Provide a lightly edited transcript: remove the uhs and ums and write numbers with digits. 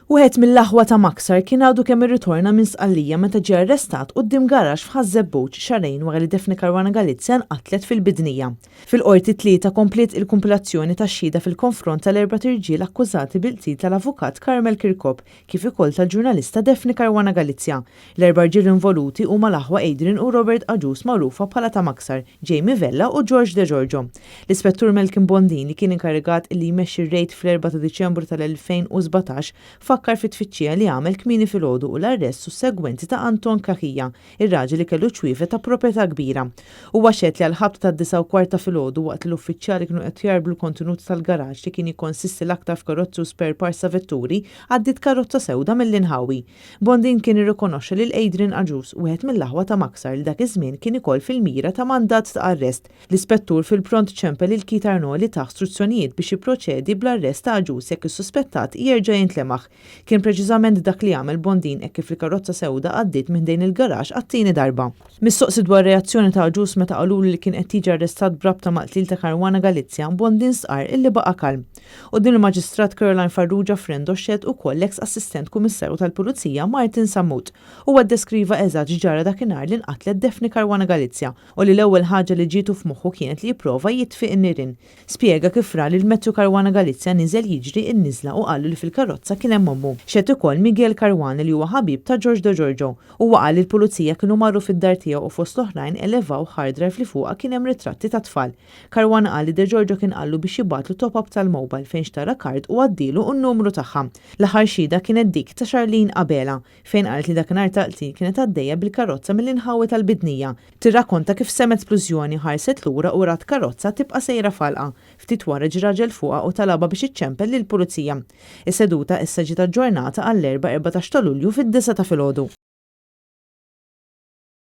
Wieħed mill-aħwa ta' Maksar kien għadu kemm irritorna minn Sqallija meta ġie arrestat quddiem garaxx f'Ħaż-Żebbuġ xahrejn wara li Daphne Caruana Galizia nqatlet fil-Bidnija. Fil-Qorti t-Tlieta kompliet il-kumpilazzjoni tax-xhieda fil-konfront tal-erbat irġiel akkużati bil-qtil tal-Avukat Carmel Chircop kif ukoll tal-ġurnalista Daphne Caruana Galizia. L-erba' rġiel involuti huma l-aħwa Adrian u Robert Agius magħrufa bħala ta' Maksar, Jamie Vella u George De Giorgio. L-Ispettur Malcolm Bondin li kien inkarigat illi jmexxi r-rejd fl-erbgħa ta' Diċembru tal-2017 fakkar fit-tfittxija li għamel kmieni filgħodu u l-arrest sussegwenti ta' Anton Cachia, ir-raġel li kellu ċwievet ta' proprjetà kbira. Huwa xehed li għall-ħabta tad-disgħa u kwart ta' filgħodu waqt li l-uffiċjali kienu qed jgħarblu l-kontenut tal-garaxx li kien jikkonsisti l-aktar f'karozzi u spare parts ta' vetturi, għaddiet karozza sewda mill-inħawi. Bondin kien irrikonoxxa lil Adrian Agius, wieħed mill-aħwa ta' Maksar li dak iż-żmien kien ikoll fil-mira ta' mandat ta' arrest. L-ispettur fil-pront ċempel lil Keith Arnaud li tah struzzjonijiet biex jipproċedi bl-arrest ta' Agius jekk is-suspettat jerġa' jintlemaħ. Kien preċiżament dak li għamel Bondin hekk kif il-karozza sewda għaddiet minn ħdejn il-garaxx għat-tieni darba. Mistoqsi dwar reazzjoni ta' Agius meta qalulu li kien qed jiġi arrestat b'rabta mal-qtil ta' Caruana Galizia, Bondin stqarr illi baqa' kalm. Quddiem il-Maġistrat Caroline Farrugia Frendo xehed ukoll l-eks Assistent Kummissarju tal-Pulizija Martin Sammut. Huwa ddeskriva eżatt x'ġara dakinhar li nqatlet Daphne Caruana Galizia u li l-ewwel ħaġa li ġietu f'moħħu kienet li jipprova jitfi n-nirien. Spjega kif ra lil Matthew Caruana Galizia niżel jiġri n-niżla u qallu li fil-karozza kien hemm ommu. Xehed ukoll Miguel Caruana li huwa ħabib ta' George Degiorgio. Huwa qal li l-pulizija kienu marru fid-dar tiegħu u fost l-oħrajn elevaw hard drive li fuqha kien hemm ritratti ta' tfal. Caruana qal li Degiorgio kien qallu biex jibgħatlu top up tal-mobile fejn xtara card u għaddielu n-numru tagħha. L-aħħar xhieda kienet dik ta' Charlene Abela, fejn qalet li dakinhar tal-qtil kienet għaddejja bil-karozza mill-inħawi tal-Bidnija. Tirrakkonta kif semgħet splużjoni, ħarset lura u rat karozza tibqa' sejra f'għalqa. Ftit wara ġie raġel fuqha u talabha biex iċċempel lill-Pulizija. Is-seduta issa ġiet aġġornata għall-Erbgħa 14 ta' Lulju fid-disgħa ta' filgħodu.